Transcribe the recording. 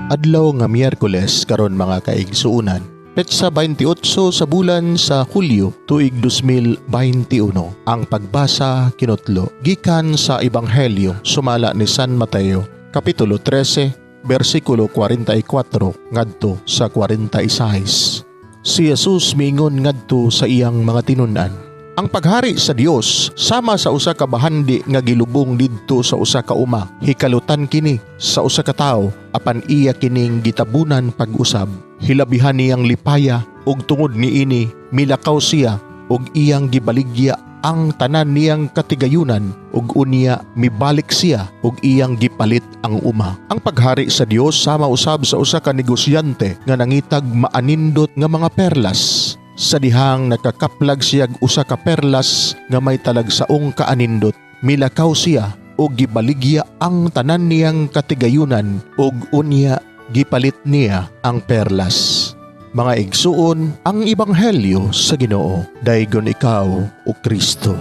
Adlaw nga Miyerkules karon, mga kaigsuonan. Petsa 28 sa bulan sa Hulyo, tuig 2021. Ang pagbasa kinutlo gikan sa Ebanghelyo sumala ni San Mateo, kapitulo 13, bersikulo 44 ngadto sa 46. Si Jesus miingon ngadto sa iyang mga tinun-an, "Ang paghari sa Dios sama sa usa ka bahandi nga gilubong didto sa usa ka uma. Hikalutan kini sa usa ka tawo, apan iya kining gitabunan pag-usab. Hilabihan niyang lipaya ug tungod niini milakaw siya ug iyang gibaligya ang tanan niyang katigayunan ug unya mibalik siya ug iyang gipalit ang uma. Ang paghari sa Dios sama usab sa usa ka negosyante nga nangitag maanindot nga mga perlas. Sa dihang nakakaplag siyag usa ka perlas nga may talagsaong kaanindot, milakaw siya ug gibaligya ang tanan niyang katigayunan ug unya gipalit niya ang perlas." Mga igsuon, ang ebanghelyo sa Ginoo. Daygon ikaw, o Kristo.